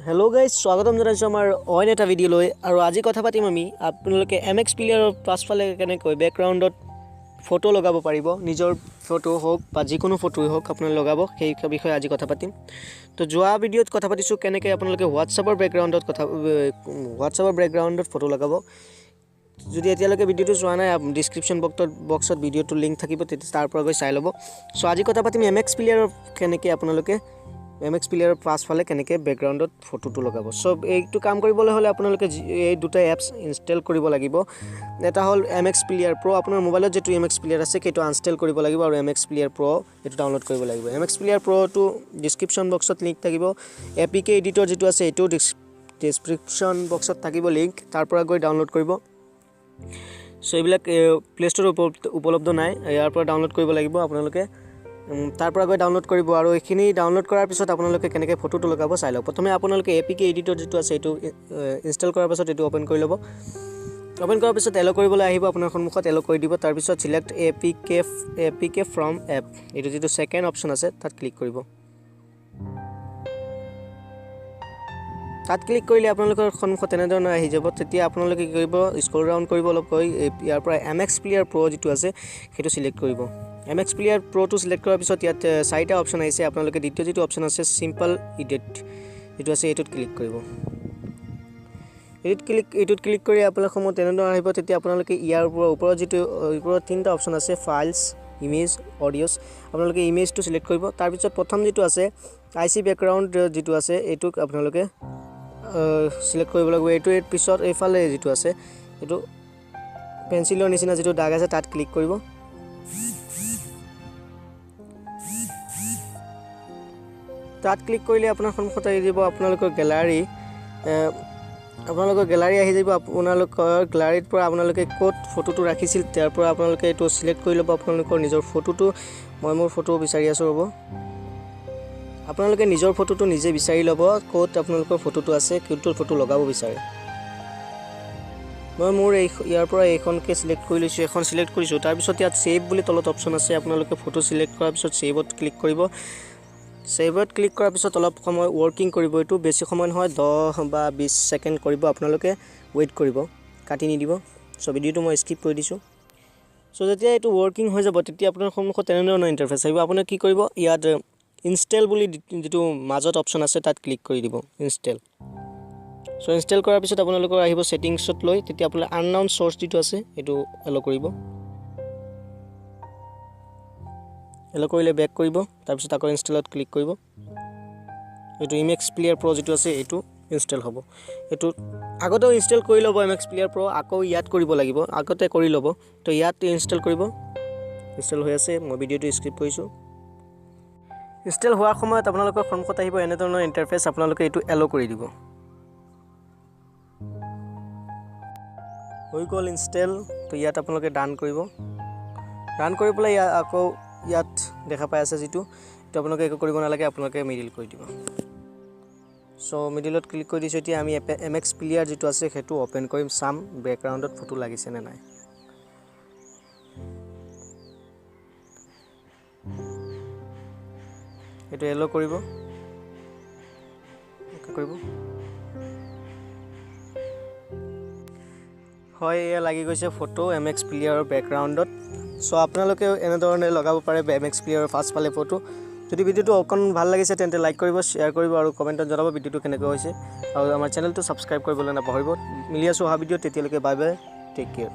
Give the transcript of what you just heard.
Hello' guys, স্বাগতম জনাইছোঁ আমাৰ অইন এটা ভিডিঅ'লৈ। আৰু আজি কথা পাতিম আমি আপোনালোকে এম এক্স প্লেয়াৰৰ পাছফালে কেনেকৈ বেকগ্ৰাউণ্ডত ফটো লগাব পাৰিব, নিজৰ ফটো হওক বা যিকোনো ফটোই হওক আপোনালোকে লগাব, সেই বিষয়ে আজি কথা পাতিম। তো যোৱা ভিডিঅ'ত কথা পাতিছোঁ কেনেকৈ আপোনালোকে হোৱাটছআপৰ বেকগ্ৰাউণ্ডত ফটো লগাব। যদি এতিয়ালৈকে ভিডিঅ'টো চোৱা নাই, ডিছক্ৰিপশ্যন বক্সত ভিডিঅ'টোৰ লিংক থাকিব, তেতিয়া তাৰ পৰা গৈ চাই ল'ব। চ' আজি কথা পাতিম এম এক্স প্লেয়াৰৰ কেনেকৈ আপোনালোকে এম এক্স প্লেয়াৰৰ পাছফালে কেনেকৈ বেকগ্ৰাউণ্ডত ফটোটো লগাব। চ' এইটো কাম কৰিবলৈ হ'লে আপোনালোকে এই দুটা এপছ ইনষ্টল কৰিব লাগিব। এটা হ'ল এম এক্স প্লেয়াৰ প্ৰ', আপোনাৰ মোবাইলত যিটো এম এক্স প্লেয়াৰ আছে সেইটো আনষ্টল কৰিব লাগিব, আৰু এম এক্স প্লেয়াৰ প্ৰ' এইটো ডাউনলোড কৰিব লাগিব। এম এক্স প্লেয়াৰ প্ৰ'টো ডিছক্ৰিপশ্যন বক্সত লিংক থাকিব, এ পি কে এডিটৰ যিটো আছে এইটো ডিছক্ৰিপশ্যন বক্সত থাকিব লিংক, তাৰ পৰা গৈ ডাউনলোড কৰিব। চ' এইবিলাক প্লে' ষ্ট'ৰত উপলব্ধ নাই, ইয়াৰ পৰা ডাউনলোড কৰিব লাগিব আপোনালোকে। তাৰ পৰা গৈ ডাউনলোড কৰিব। আৰু এইখিনি ডাউনলোড কৰাৰ পিছত আপোনালোকে কেনেকৈ ফটোটো লগাব চাই লওক। প্ৰথমে আপোনালোকে এ পি কে এডিটৰ যিটো আছে এইটো ইনষ্টল কৰাৰ পাছত এইটো অ'পেন কৰি ল'ব। অ'পেন কৰাৰ পিছত এল' কৰিবলৈ আহিব আপোনাৰ সন্মুখত, এল' কৰি দিব। তাৰপিছত select A P K from app, এইটো যিটো ছেকেণ্ড অপশ্যন আছে তাত ক্লিক কৰিব। তাত ক্লিক কৰিলে আপোনালোকৰ সন্মুখত তেনেধৰণে আহি যাব। তেতিয়া আপোনালোকে কি কৰিব, স্ক্ৰল ডাউন কৰিব অলপ গৈ ইয়াৰ পৰা এম এক্স প্লেয়াৰ প্ৰ' যিটো আছে সেইটো চিলেক্ট কৰিব। এম এক্স প্লেয়াৰ প্ৰ'টো চিলেক্ট কৰাৰ পিছত ইয়াত চাৰিটা অপশ্যন আহিছে। আপোনালোকে দ্বিতীয় যিটো অপশ্যন আছে চিম্পল এডিট যিটো আছে এইটোত ক্লিক কৰিব। এইটোত ক্লিক কৰি আপোনালোকৰ সন্মুখত তেনেধৰণে আহিব। তেতিয়া আপোনালোকে ইয়াৰ ওপৰত যিটো ওপৰত তিনিটা অপশ্যন আছে, ফাইলছ, ইমেজ, অডিঅ'ছ, আপোনালোকে ইমেজটো চিলেক্ট কৰিব। তাৰপিছত প্ৰথম যিটো আছে I C background যিটো আছে এইটোক আপোনালোকে চিলেক্ট কৰিব লাগিব। এইটো পিছত এইফালে যিটো আছে এইটো পেঞ্চিলৰ নিচিনা যিটো দাগ আছে তাত ক্লিক কৰিব। তাত ক্লিক কৰিলে আপোনাৰ সন্মুখত আহি যাব আপোনালোকৰ গেলাৰী, আপোনালোকৰ গেলাৰী আহি যাব। আপোনালোকৰ গেলাৰীৰ পৰা আপোনালোকে ক'ত ফটোটো ৰাখিছিল তাৰ পৰা আপোনালোকে এইটো চিলেক্ট কৰি ল'ব আপোনালোকৰ নিজৰ ফটোটো। মই মোৰ ফটো বিচাৰি আছোঁ, ৰ'ব। আপোনালোকে নিজৰ ফটোটো নিজে বিচাৰি ল'ব, ক'ত আপোনালোকৰ ফটোটো আছে, কোনটো ফটো লগাব বিচাৰে। মই মোৰ ইয়াৰ পৰা এইখনকে চিলেক্ট কৰি লৈছোঁ, এখন চিলেক্ট কৰিছোঁ। তাৰপিছত ইয়াত ছেভ বুলি তলত অপশ্যন আছে, আপোনালোকে ফটো চিলেক্ট কৰাৰ পিছত ছেভত ক্লিক কৰিব। ছেভত ক্লিক কৰাৰ পিছত অলপ সময় ৱৰ্কিং কৰিব, এইটো বেছি সময় নহয়, 10 বা 20 ছেকেণ্ড কৰিব, আপোনালোকে ৱেইট কৰিব, কাটি নিদিব। চ' ভিডিঅ'টো মই স্কিপ কৰি দিছোঁ। চ' যেতিয়া এইটো ৱৰ্কিং হৈ যাব তেতিয়া আপোনাৰ সন্মুখত তেনেধৰণৰ ইণ্টাৰফেচ আহিব। আপুনি কি কৰিব, ইয়াত ইনষ্টল বুলি যিটো মাজত অপশ্যন আছে তাত ক্লিক কৰি দিব, ইনষ্টল। চ' ইনষ্টল কৰাৰ পিছত আপোনালোকৰ আহিব ছেটিংছত লৈ, তেতিয়া আপোনাৰ আননাউন চ'ৰ্চ যিটো আছে সেইটো এল' কৰিব। এল' কৰিলে বেক কৰিব, তাৰপিছত আকৌ ইনষ্টলত ক্লিক কৰিব। এইটো এম এক্স প্লেয়াৰ প্ৰ' যিটো আছে এইটো ইনষ্টল হ'ব। এইটো আগতেও ইনষ্টল কৰি ল'ব এম এক্স প্লেয়াৰ প্ৰ', আকৌ ইয়াত কৰিব লাগিব, আগতে কৰি ল'ব। তো ইয়াত ইনষ্টল কৰিব, ইনষ্টল হৈ আছে, মই ভিডিঅ'টো স্কিপ কৰিছোঁ। ইনষ্টল হোৱাৰ সময়ত আপোনালোকৰ সন্মুখত আহিব এনেধৰণৰ ইণ্টাৰফেচ, আপোনালোকে এইটো এল' কৰি দিব। হৈ গ'ল ইনষ্টল। তো ইয়াত আপোনালোকে ডান কৰিব, ডান কৰি পেলাই ইয়াত আকৌ ইয়াত দেখা পাই আছে যিটো, এইটো আপোনালোকে একো কৰিব নালাগে, আপোনালোকে মিডিল কৰি দিব। চ' মিডিলত ক্লিক কৰি দিছোঁ। এতিয়া আমি এম এক্স প্লেয়াৰ যিটো আছে সেইটো অ'পেন কৰিম, চাম বেকগ্ৰাউণ্ডত ফটো লাগিছে নে নাই। এইটো এল' কৰিব, অ'কে কৰিব। হয়, এয়া লাগি গৈছে ফটো এম এক্স প্লেয়াৰৰ বেকগ্ৰাউণ্ডত। চ' আপোনালোকেও এনেধৰণে লগাব পাৰে এম এক্স প্লেয়াৰৰ পাছফালে ফটো। যদি ভিডিঅ'টো অকণ ভাল লাগিছে তেন্তে লাইক কৰিব, শ্বেয়াৰ কৰিব আৰু কমেণ্টত জনাব ভিডিঅ'টো কেনেকুৱা হৈছে। আৰু আমাৰ চেনেলটো ছাবস্ক্ৰাইব কৰিবলৈ নাপাহৰিব। মিলি আছোঁ অহা ভিডিঅ'ত, তেতিয়ালৈকে বাই বাই, টেক কেয়াৰ।